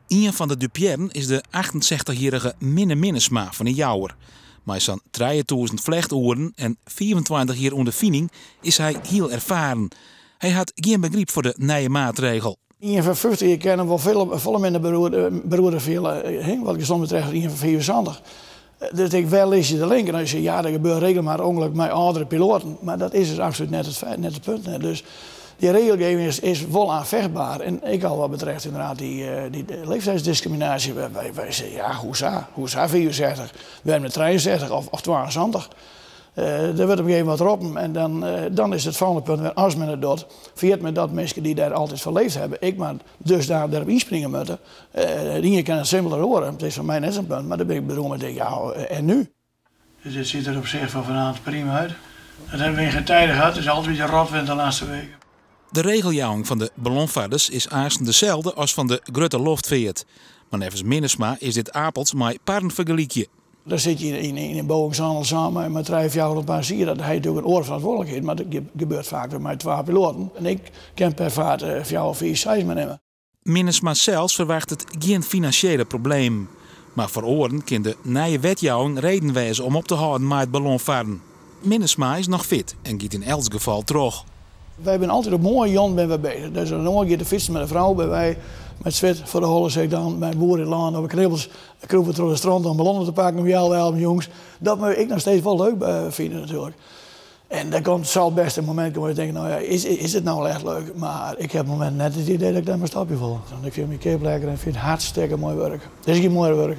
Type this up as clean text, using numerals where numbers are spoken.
Ien fan de dupearren is de 68-jierrige Minne Minnesma fan 'e Jouwer. Mei sa'n 3000 flechtoeren en 25 jier ûnderfining is hy hiel erfaren. Hy hat gjin begryp foar de nije maatregel. Ien fan 50 jier kin him wol folle minder beroerd fiele, wat gezond betreft, ien fan 75. Dus ik, wêr lis je de link? En dan je ja, der gebeurt regelmatig ongeluk mei âldere piloaten, mar dat is dus absolút net it, net it punt. Net. Dus die regelgeving is wol aanvechtbaar. En ik al wat betreft inderdaad die leeftijdsdiscriminatie, wij zeggen ja, hoe sa? Hoe sa 64? Wêrom net 63 of 72? Der wurdt op in gegeven moment roppen en dan is it folgjende punt, as men it docht, ferjit men dat minsken dy't dêr altyd foar leefd hawwe, ek mar dus dêrop ynspringe moatte. De ien kin it simpeler oare, it is foar my net sa'n punt, mar dêr bin ik beroerd mei tink, ja, en nu? Dus dit ziet er op zich voor vanavond prima uit. Dat hebben we in geen tijden gehad, het is altijd een beetje rotwind de laatste weken. De regeljouwing fan de ballonfarders is aansten deselde as fan de grutte loftfeart. Mar neffens Minnesma is dit apels mei parren fergelykje. Dan sit je yn in Boeing samen mei trije, fjouwer passazjiers. Dat hat natuerlik in oare ferantwurdlikheid, mar dat gebeurt faak wer mei twa piloaten. En ik kin per vaart fjouwer, fiif, seis mei Minnesma sels ferwachtet gjin finansjele problemen. Mar foar oaren kin de nije wetjouwing reden wêze om op te hâlden mei it ballonfarren. Minnesma is noch fit en giet yn elts gefal troch. Wy binne altyd op moaie jûn binne we bezich. Dus in oar giet te fytsen mei de frou, by wy mei it swit foar de holle sit dan mei boer yn it lân op de knibbels krûpe troch de stront om ballonnen te pakken om healwei jûns. Dat moat ik noch steeds wol leuk fine natuerlik. En der komt sil bêst in momint komme dat ik tink, no ja, is it no echt leuk? Mar ik ha op it momint net it idee dat ik dêrmei stopje wol. Want ik fyn myn keap lekker en ik fyn it hartstikke moai wurk. Dit is gjin moaier wurk.